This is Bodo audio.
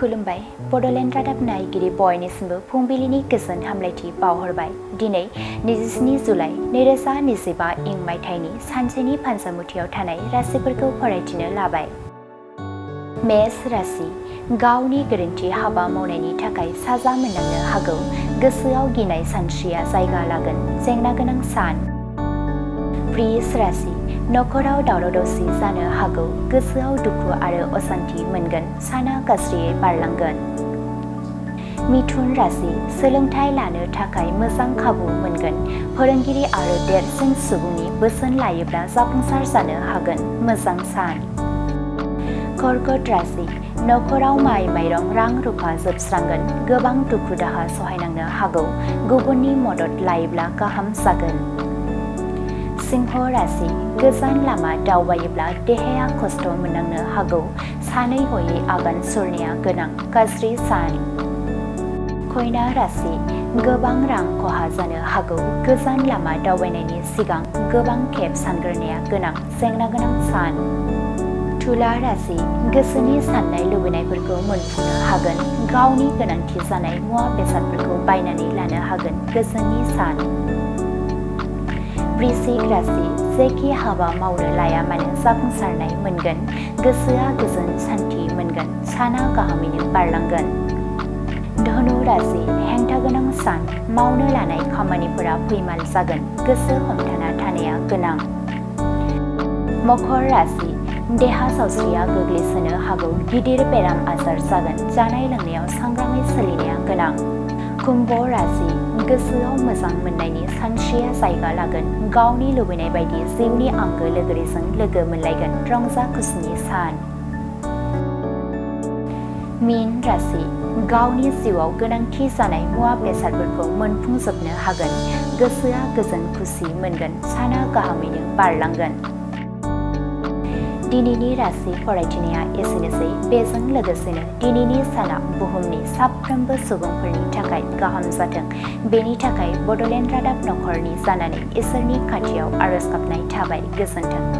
खुलुमबाय बड'लेण्ड रादाब नायगिरि बयनिसिमबो फुंबिलिनि गोजोन हामलायथि बावहरबाय। दिनै 27 जुलाइ 2025 इं मायथाइनि सानसेनि फान्जामुथियाव थानाय राशिफोरखौ फरायथिनो लाबाय। मेष राशि गावनि गोरोन्थि हाबा मावनायनि थाखाय साजा मोननांनो हागौ। गोसोआव गिनाय सानस्रिया जायगा लागोन। जेंना गोनां सान। वृष राशि नखराव दावराव-दावसि जानो हागौ। गोसोआव दुखु आरो अशान्ति मोनगोन। साना गाज्रियै बारलांगोन। मिथुन राशि सोलोंथाइ लानो थाखाय मोजां खाबु मोनगोन। फोरोंगिरि आरो देरसिन सुबुंनि बोसोन लायोब्ला जाफुंसार जानो हागोन। मोजां सान। कर्कट राशि नखराव माइ माइरं रां रुफा जोबस्रांगोन। गोबां दुखु दाहा सहायनांनो हागौ। गुबुननि मदद लायोब्ला गाहाम जागोन। सिंह राशि गोजान लामा दावबायोब्ला देहाया खस्थ' मोननांनो हागौ। सानै हयै आगान सुरनाया गोनां। गाज्रि सान। कन्या राशि गोबां रां खहा जानो हागौ। गोजान लामा दावबायनायनि सिगां गोबां खेब सानग्रोनाया गोनां। जेंना गोनां सान। तुला राशि गोसोनि साननाय लुबैनायफोरखौ मोनफुंनो हागोन। गावनि गोनांथि जानाय मुवा बेसादफोरखौ बायनानै लानो हागोन। गोजोननि सान। वृश्चिक राशि जेखि हाबा मावनो लाया मानो जाफुंसारनाय मोनगोन। गोसोआ गोजोन सान्थि मोनगोन। साना गाहामैनो बारलांगोन। धनु राशि हेंथा गोनां सान। मावनो लानाय खामानिफोरा फैमाल जागोन। गोसो हमथाना थानाया गोनां। मकर राशि देहा सावस्रिया गोग्लैसोनो हागौ। गिदिर बेराम आजार जागोन। जानाय लोंनायाव सांग्राङै सोलिनाया गोनां। कुम्भ राशि गोसोआव मोजां मोननायनि सानस्रिया जायगा लागोन। गावनि लुबैनाय बायदि जिउनि आंगो लोगोरिजों लोगो मोनलायगोन। रंजा खुसिनि सान। मीन राशि गावनि जिउआव गोनांथि जानाय मुवा बेसादफोरखौ मोनफुंजोबनो हागोन। गोसोआ गोजोन खुसि मोनगोन। साना गाहामैनो बारलांगोन। दिनैनि राशि फरायथिनाया एसेनोसै। बेजों लोगोसेनो दिनैनि साना बुहुमनि साफ्रोमबो सुबुंफोरनि थाखाय गाहाम जाथों। बेनि थाखाय बड'लेण्ड रादाब नखरनि जानानै इसोरनि खाथियाव आरज गाबनाय थाबाय। गोजोन्थों।